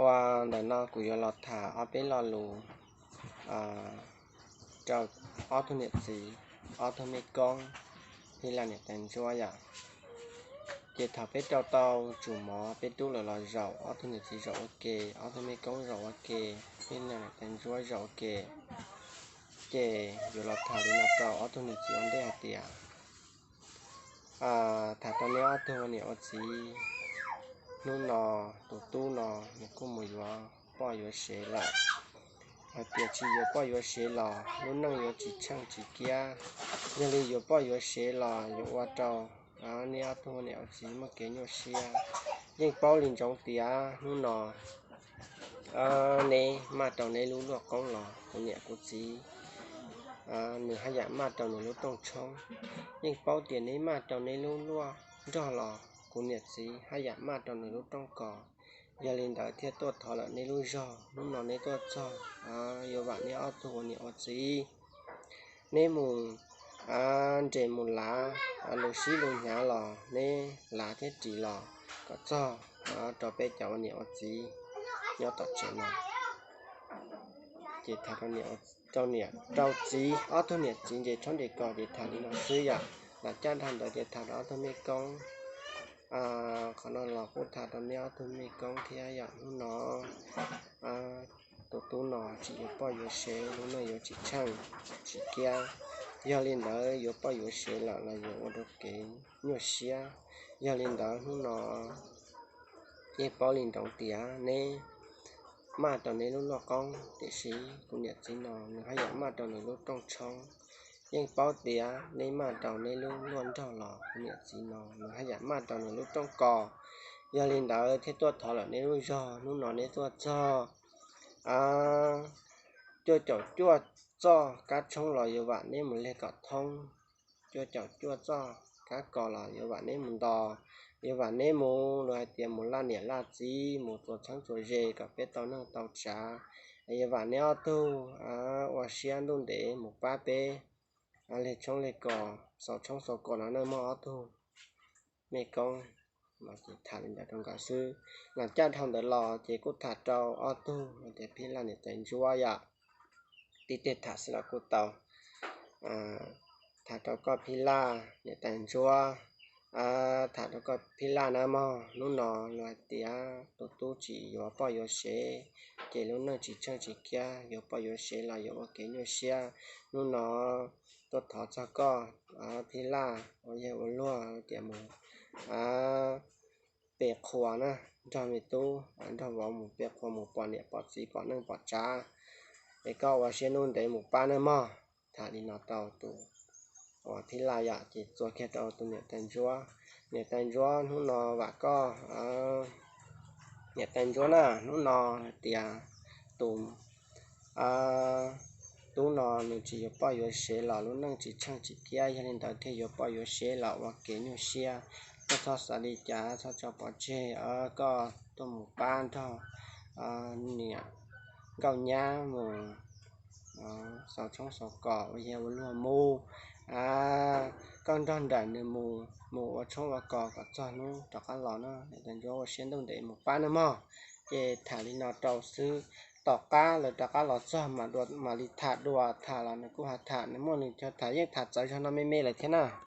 Ua ntawm no kuv yuav los tham ob peb lo lus rau ob tug niam txiv, ob tug mej koob, phij laj niam tais ntsuab yom. Ces thaum peb rau tau tsum mov peb rub lawm los zaum, ob tug niam txiv zaum ua ke, ob tug mej koob zaum ua ke, phij laj niam tais ntsuab zaum ua ke, ces yuav los tham li no rau ob tug niam txiv ua ntej hais tias, tham rau neb ob tug ua niam ua txiv, hnub no tus tub no nws kuj mus yuav poj yuav sev lawm. Hais tias tsis yuav poj yuav sev los lub neej yuav tsis tsheej tsis kiab. Yog li yuav poj yuav sev los yuav ua rau neb ob tug ua niam ua txiv muaj kev nyuaj siab. Yeej paub li ntsoov tias hnub no neb maj rau neb lub luaj qoob los kuv niam kuv txiv, nws haj yam maj rau nws lub rooj tshoob. Yeej paub tias neb maj rau neb lub luaj nrog los kuv niam txiv haj yam maj rau nws lub rooj kos. Yog li ntawd thiaj tuaj thov lawm neb lub zog, hnub no neb tuaj txog, yuav vam neb ob tug ua niam ua txiv, neb mus nres mus lav, lus sib lus hnyav los neb lav thiab ris los kom txog rau peb cov ua niam ua txiv nyob tom tsev no. Ces tham rau niam, rau txiv, ob tug niam txiv ntses tshoob ntses kos ces tham li no xwb yom. Los caj dhau ntawd ces tham rau ob tug mej koob. Qhov no los kuj tham rau neb ob tug mej koob thiab yom. Hnub no tus tub no tsis yuav poj yuav sev, lub neej yuav tsis tsheej tsis kiab. Yog li ntawd yuav poj yuav sev lawm los yuav ua rau kev nyuaj siab. Yog li ntawd hnub no yeej paub li ntsoov tias neb maj rau neb lub luaj qoob, tiam sis kuv niam txiv no nws haj yam maj rau nws lub rooj tshoob. Yeej paub tias neb maj rau neb lub luaj nrog los kuv niam txiv no nws haj yam maj rau nws lub rooj kos. Yog li ntawd thiaj tuaj thov lawm neb lub zog, hnub no neb tuaj txog cuaj caum cuaj txoj kab tshoob los yuav vam neb mus leg kom thoob. Cuaj caum cuaj txoj kab kos los yuav vam neb mus ntos, yuav vam neb mus, luag hais tias mus laj niam laj txiv, mus txuas txheeb txuas ze kom peb tau neej tau tsav. Yuav vam neb ob tug ua siab ntuj ntev mus pab peb leg tshoob leg kos, xaus tshoob xaus kos no nawb mog ob tug mej koob. Ces tham li ntawd rau nkawd xwb. Los caj dhau ntawd los ces kuj tham rau ob tug hais tias phij laj niam tais ntsuab yom. Tib teg tham xwb los kuj tau. Tham rau koj phij laj niam tais ntsuab, tham rau koj phij laj na mog, hnub no luag hais tias tus tub tsis yuav poj yuav sev, ces lub neej tsis tsheej tsis kiab, yuav poj yuav sev los yuav ua kev nyuaj siab. Hnub no tuaj thov txog koj phij laj ua yawg ua luag tias mus pe qhua na, nrog me tub nrog vauv mus pe qhua mus pom niam pom txiv pom neej pom tsav, es koj ua siab ntuj ntev mus pab nawb mog. Tham li no rau tus uas phij laj yom, ces txuas kiag rau tus niam tais ntsuab. Niam tais ntsuab, hnub no vam koj, niam tais ntsuab na, hnub no hais tias tus tub no nws tsis yuav poj yuav sev los lub neej tsis tsheej tsis kiab, yog li ntawd thiaj yuav poj yuav sev los ua kev nyuaj siab. Koj txhob xav li cas, txhob tso pov tseg, koj tuaj mus pab nrog niam nkauj nyab mus xaus tshoob xaus kos ua yawg ua luag mus. Koj nrog nraim nws mus, mus ua tshoob ua kos kom txog hnub rov qab los na, niam tais ntsuab ua siab ntuj ntev mus pab nawb mog. Ces tham li no rau xwb, tom qab lawv rov qab los txog mam li tham dua, tham los nws kuj ho tham, nws muaj nws cov tham, yeej tham txawv zog no me me lawm thiab na.